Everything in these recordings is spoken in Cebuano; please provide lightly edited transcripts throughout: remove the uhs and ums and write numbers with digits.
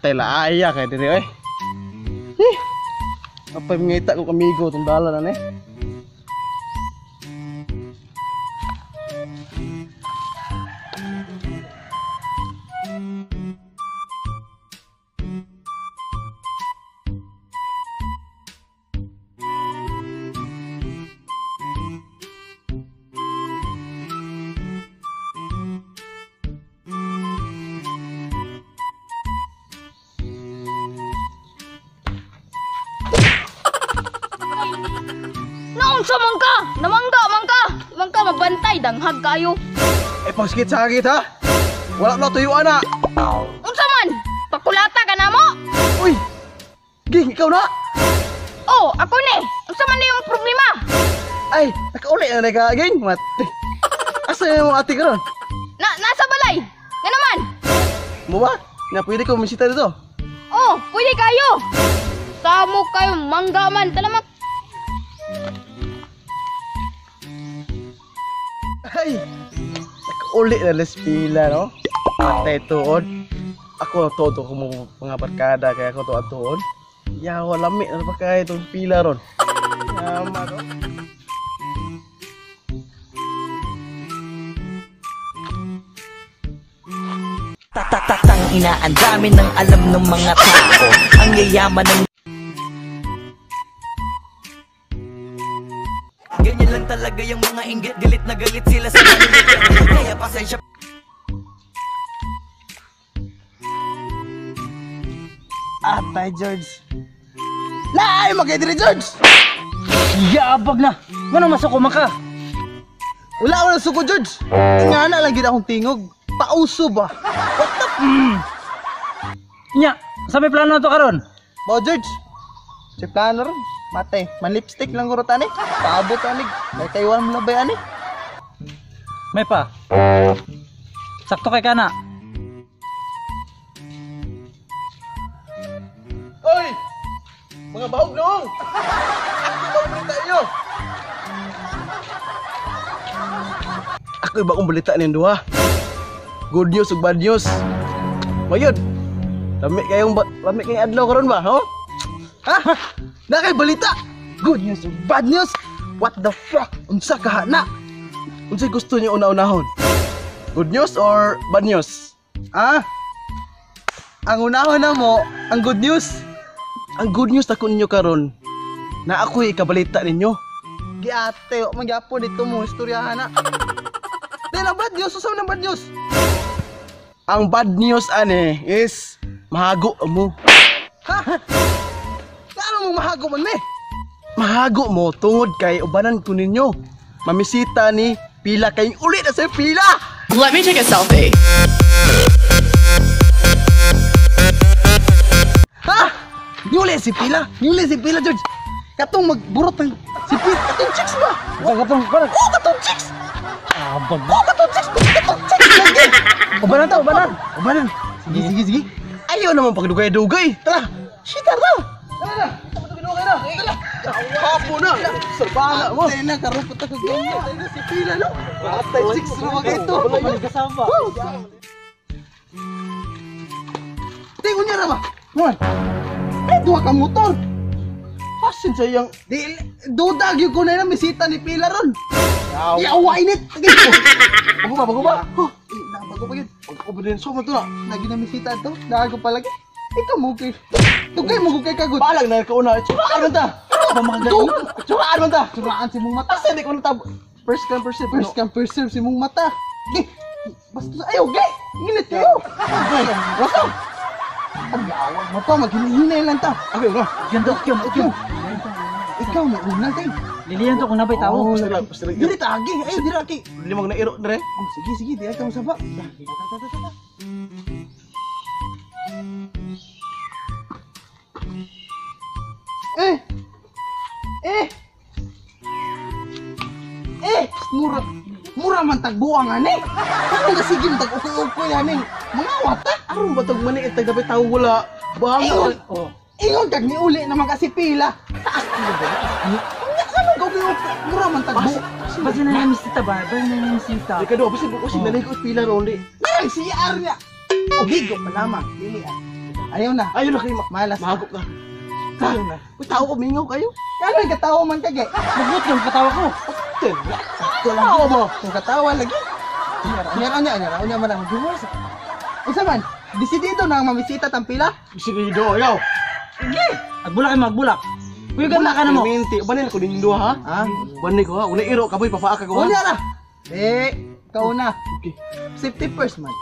Atay laaya kay diri oy. Eh. Apay mangita ko kamigo tong dalan ani. Naunsa man ka? Namangga man ka? Man ka mabantay danghag kayo. Eh pagsikit sa agit ha. Wala na tuyuan na. Unsa man? Pakulata ka namo? Uy. Ging, ikaw na. Oh, ako ni. Unsa man na yung problema? Ay, nakauli na ka, ging. Mate. Asa yung mga ate karon? Na nasa balay. Nga naman. Mo ba? Na pwede ko misita dito. Oh, pwede kayo. Samo kayo mangga man talamak. Ay. Nakauli na les pila no. Atay tuod. Ako todo ko mo mga barkada kaya ako tuod tuod. Yawa lami na pa kay itong pila ron. Yama ko. Tatatang ina, ang dami ng alam ng mga tao. Ang yayaman ng ganyan lang talaga yung mga inggit. Galit na galit sila sa malulupit. Kaya pasensya. Atay George. Laay magay diri George. Yaabag na. Ngano masuko man ka? Wala ko na suko George. Nga na lang gid akong tingog. Pauso ba? What the Nya, sa may plano to karon? Mo George. Si plano ron. Matay, man lipstick lang guro tani. Paabot ani. May kaywan mo labay ani. May pa. Sakto kay kana. Oy! Mga bahog noong! Ako ibang balita ninyo! Ako iba akong balita ninyo duha. Good news ug bad news. Mayod. Lami kayong lami kayong adlaw karon ba, ho? Ha? Na kay balita. Good news ug bad news. What the fuck? Unsa ka na? Unsay gusto niyo una-unahon? Good news or bad news? Ah? Ang unahon na mo, ang good news. Ang good news ako ninyo karon na ako'y ikabalita ninyo. Giate, wa man gyapon dito mo istoryahan na. Then ang bad news, usaw ng bad news. Ang bad news ane is mahago mo. Ha? Ngano mo mahago man me? Mahago mo tungod kay ubanan ko ninyo. Mamisita ni pila kay uli na sa pila. Let me take a selfie. Ha? Niuli si pila. Niuli si pila George. Katong magburot ng si pila katong chicks ba? Katong parang Oh, katong chicks. abag. Oh, katong chicks. Katong chicks lagi. Ubanan ta, ubanan. Ubanan. Sige, sige, sige. Ayaw naman pagdugay-dugay. Tara. Shit, tara. Tara na. Dugay na. Tara. Hapo na. Salbaga mo. Tayo na, karupot ako ganyan. Tayo na si pila, no? Atay chicks na mga ito. Kasama. Tingon niya na ba? Mon. Ay, duha ka motor. Asin sa iyang... Di, duda, gyud ko na yung misita ni Pila ron. Yawa init. Bago ba, bago ba? Oh, bago pa yun. Bago pa din. So, mato na. Lagi na misita ito. Naago pa lagi. Ikaw mo kay... Tugay mo kay kagod. Balag na kauna. Tsuraan man ta. Tsuraan man ta. Tsuraan si mong mata. Asa di ko na First come, first serve. First come, first serve si mong mata. Gi. Basta, ayaw, gi. Init kayo. Basta. Ang yawag mo pa, maghinay-hinay lang ta. Okay, una. Ganda, ukyom, ukyom. Ikaw na una tayo. Liliyan to kung nabay tao. Oh, dili ta agi. Ay, dili aki. Limang na iro dire. Oh, sige, sige, di ka masaba. Ta, ta, ta, ta. Eh. Eh. Eh, mura. Mura man tagbuang ani. Ano ka sige tag ukoy-ukoy ani. Mga wata. Aron ba tag mani tag dapat tao wala. Bang. Oh. Ingon kag niuli naman kasi pila. Taas ano ka ukoy-ukoy? Mura man tagbu. Basta na namin sita ba? Basta na namin sita. Di ka do, basi busin na ko pila ron di. Ay, CR niya. O higo pa lamang. Dili ah. Ayaw na. Ayaw na kayo. Malas. Mahagop na. Ayaw na. Uy, tao ko, mingaw kayo. Kano katawa man kage? Magut yung katawa ko. Sakto lang. Tao mo. Kung katawa lagi. Unya unya unya unya man ang divorce. Unsa man? Desidido na ang mamisita tampila? Sinido, ayaw. Sige. Agbulak ay magbulak. Kuya ganda ka na mo. Minti, banin ko din duha ha. Ha? Banin ko ha. Una iro kaboy pafaak ka ko ha. Unya ra. Eh, ikaw na. Okay. Safety first man.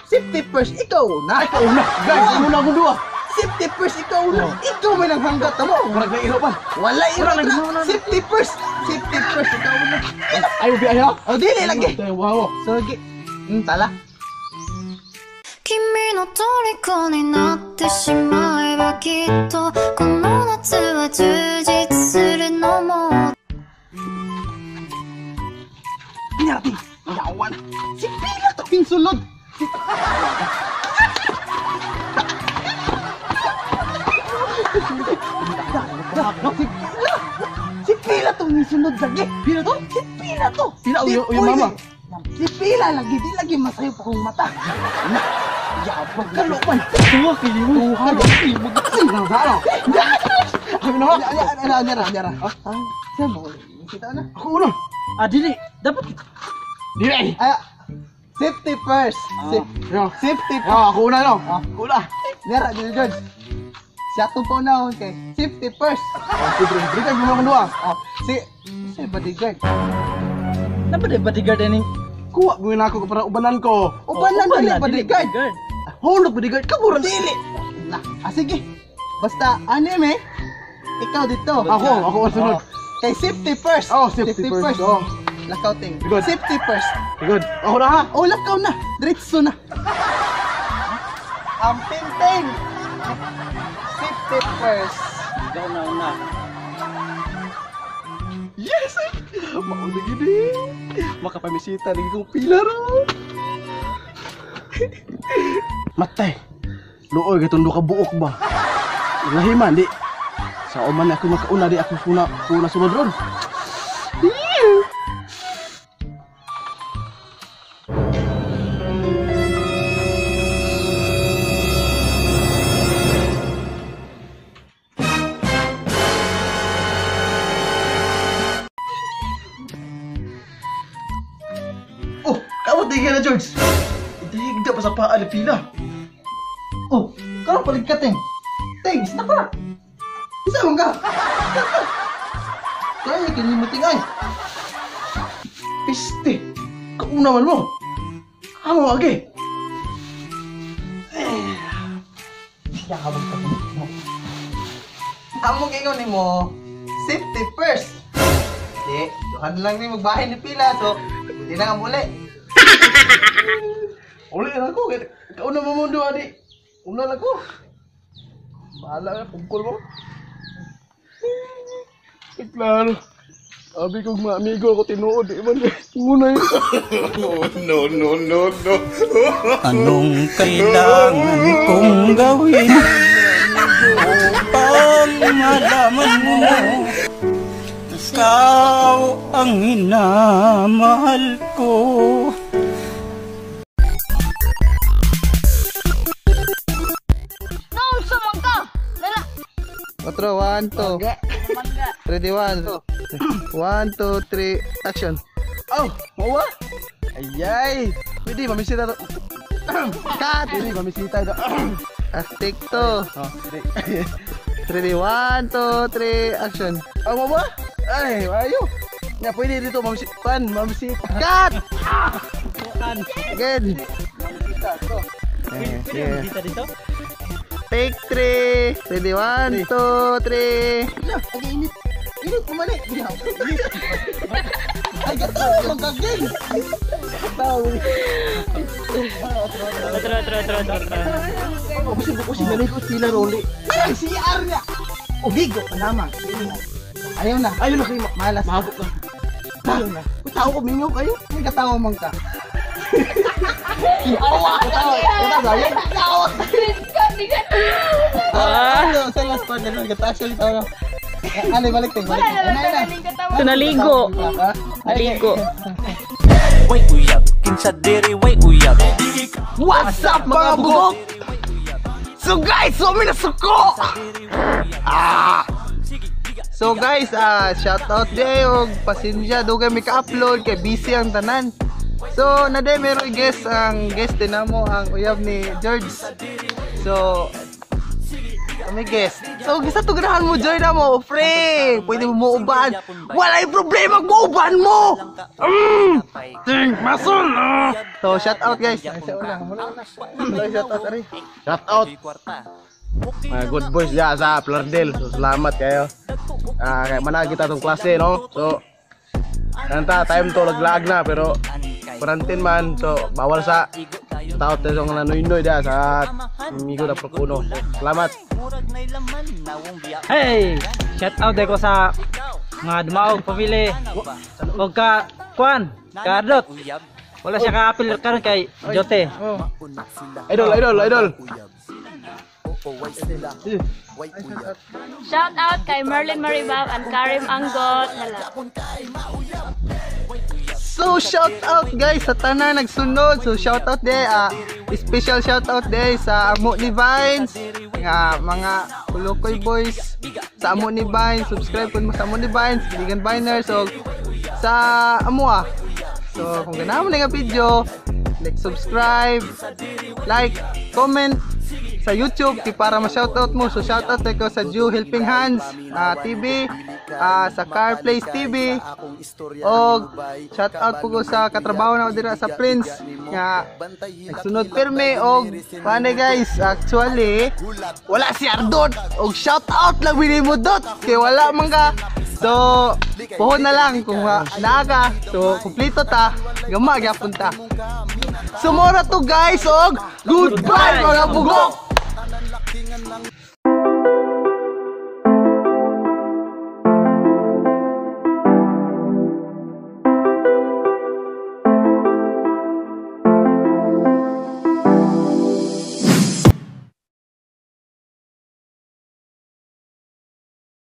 Safety first, ikaw na. Ikaw na. Guys, imo na akong duha. Safety first, ikaw na. Ikaw man ang hanggat mo. Murag na iro pa. Wala iro Wala, na. Safety first. Safety first, ikaw na. Ayaw bi ayaw. Oh, dili lagi. Wow. So, gi. Tala. 君の虜になってしまえばきっとこの夏は充実するのも Nyati. Yawan. Si Pila to sulod. Si Pila. Si Pila to ni sulod lagi. Pila to? Si Pila to. Pila, Di uyo, uyo, mama. Si Pila lagi di lagi masayo pa kong mata. Na. Yabang kalupan. Tuwa kini mo. Tuha lagi. Ay, Ano? Ako na. Ana, ana, ana, ana. Ah, saan mo? Kita na. Ako una. Ah, dili. Dapat Dili. Ah, safety first. Yo. Safety Yo, first. ako una no. Ako una. Nera, Dili George. Siya itong paunahon kay safety first. Siyempre, siyempre, mo akong duha. Oh, si bodyguard. dapat ay bodyguard ini. Kuha mo na ako para ubanan ko. Uban lang dili bodyguard. Hulog bodyguard ka murag. Dili. Na, ah, sige. Basta anime, ikaw dito. Ako, ako ang sunod. Oh, kay safety first. Oh, safety first. Oh. Lakaw ting. Good. Safety first. Good. Ako na ha. Oh, lakaw na. Diretso na. Ang pinting. Safety first. Ikaw na una. Yes! Mauna gini. Makapamisita lagi kong pila ron. Matay. Luoy gatong ka buok ba? Lahiman di. Sa uman ako makauna di ako kuna sunod ron. Oh, kamu tinggal na George. Itahigda pa sa paa ni pila. Oh, karon palig ka ting. Ting, snap ka. Isa man ka. Kaya kini mo ting ay. Piste. Kauna man mo. Amo agi. Yakabag ka mo. Amo ingon nimo, safety first. Di, duhan lang ni magbahin ni pila so di na nga muli. Uli na ako. Kauna mo mundo adi. Una lang ko. Bahala na pungkol mo. Klaro. Abi kong mga amigo ako tinuod. Di man. Muna yun. No, no, no, no. Anong kailangan kong gawin upang malaman mo ikaw ang minamahal ko? Naunsa man ka? Dala. 4, 1, 2. 3, 1. 1, 2, 3, action. Oh, mawa. Ayay. Pwede mamisita. Cut! Pwede mamisita. Take 2. Oh, pwede. 3, 1, 2, 3, action. Oh, mawa. Ay, ayo. Nga pwede dito mamisi pan, mamisita. Cut! Again. Pwede Sige. dito dito. Take 3. Ready, 1, 2, 3. Ay, init. Init, kumali. Ay, gatawa, magkagin. Otro, otro, otro, otro. Usin, ganun ko sila roli. Ay, CR niya. Ubigo pa lamang. Ayaw na. Ayaw na kayo. Malas. Mahagop na. Ayaw na. Uy, tao ko, mingaw kayo. May katawa man ka. Awa! Katawa! Katawa! Katawa! Ah! Sa last part, ganun. Katawa siya. Ano, balik tayo. Wala na lang galing katawa. Naligo. Naligo. Way uyab, kinsa diri way uyab. What's up mga bugok? So guys, so mi nasuko. Ah. So guys, shout out di og pasensya dugay mi ka-upload kay busy ang tanan. So na day meron guest, ang guest din namo ang uyab ni George. So may guest. So gisa to ganahan mo join na mo, pre. Pwede mo muuban. Walay problema muuban mo. Ting masol. Ah. So shout out guys. Ay, sa una, muna una. Shout out ari. Shout out. Mga good boys diya sa Plardel. So salamat kayo. Ah, kay manag kita tong klase, no? So nanta time to laglag na pero quarantine man, so bawal sa tao tayo sa nanoynoy diya sa amigo na Procuno. So, salamat. Hey, shout out ko sa mga dumaog pamilya. Og ka kuan, ka Ardot. Wala siya ka-apil karon kay Jote. Idol, idol, idol. Shout out kay Merlin Maribab and Karim Anggot. Hala. So shout out guys sa tanan nagsunod. So shout out de special shout out de sa Amo ni Vines nga mga Kulukoy boys sa Amo ni Vines. Subscribe kun mo sa Amo ni Vines, Biligan Biners og sa amo ah. So kung ganahan mo na nga video, like, subscribe, like, comment sa YouTube kay para ma-shoutout mo. So shoutout ko sa Jew Helping Hands TV, sa Car Place TV, og shoutout po ko sa katrabaho na ko dira sa Prince nga nagsunod pirmi og paano guys, actually Wala si Ardot og shout out lang bini mo dot kay wala man ka. So puhon na lang kung naa ka. So kumpleto ta, gama gyapon ta. Sumora to guys og goodbye mga bugok.